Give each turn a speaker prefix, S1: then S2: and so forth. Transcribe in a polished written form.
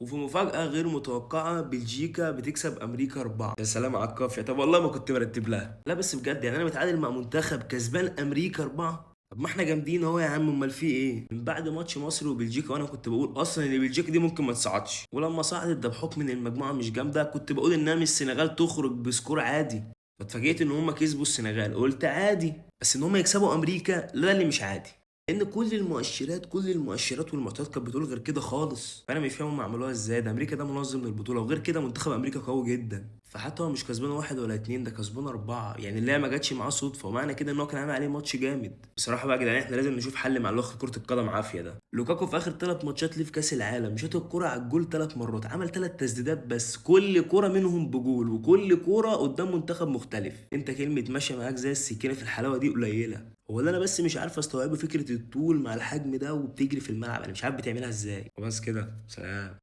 S1: وفي مفاجأة غير متوقعة بلجيكا بتكسب أمريكا 4. يا سلام على الكافية. طب والله ما كنت مرتب لها. لا بس بجد يعني أنا متعادل مع منتخب كسبان أمريكا 4. طب ما احنا جامدين اهو يا عم، امال في ايه؟ من بعد ماتش مصر وبلجيكا وانا كنت بقول اصلا ان بلجيكا دي ممكن ما تصعدش، ولما صعدت ده بحكم ان المجموعة مش جامدة كنت بقول انها مش السنغال تخرج ب score عادي. فاتفاجئت ان هم كسبوا السنغال، قلت عادي، بس ان هم يكسبوا امريكا لا، اللي مش عادي. لان كل المؤشرات والمعطيات كانت بتقول غير كده خالص. فانا مش فاهم هم عملوها ازاي. ده امريكا ده منظم للبطوله، وغير كده منتخب امريكا قوي جدا، فحتى هو مش كسبان 1 ولا 2، ده كسبان 4. يعني اللعبة ما جاتش معاه صدفه، ومعنى كده ان هو كان عامل عليه ماتش جامد بصراحة. بقى يا جدعان احنا لازم نشوف حل مع لغة كره القدم عافية ده. لوكاكو في اخر 3 ماتشات ليه في كاس العالم شاط الكره على الجول 3 مرات، عمل 3 تسديدات بس، كل كره منهم بجول، وكل كره قدام منتخب مختلف. انت كلمة ماشية معاك زي السكينة في الحلاوة دي قليله. هو اللي انا بس مش عارف استوعبه فكرة الطول مع الحجم ده وبتجري في الملعب، انا مش عارف بتعملها ازاي. وبس كده، سلام.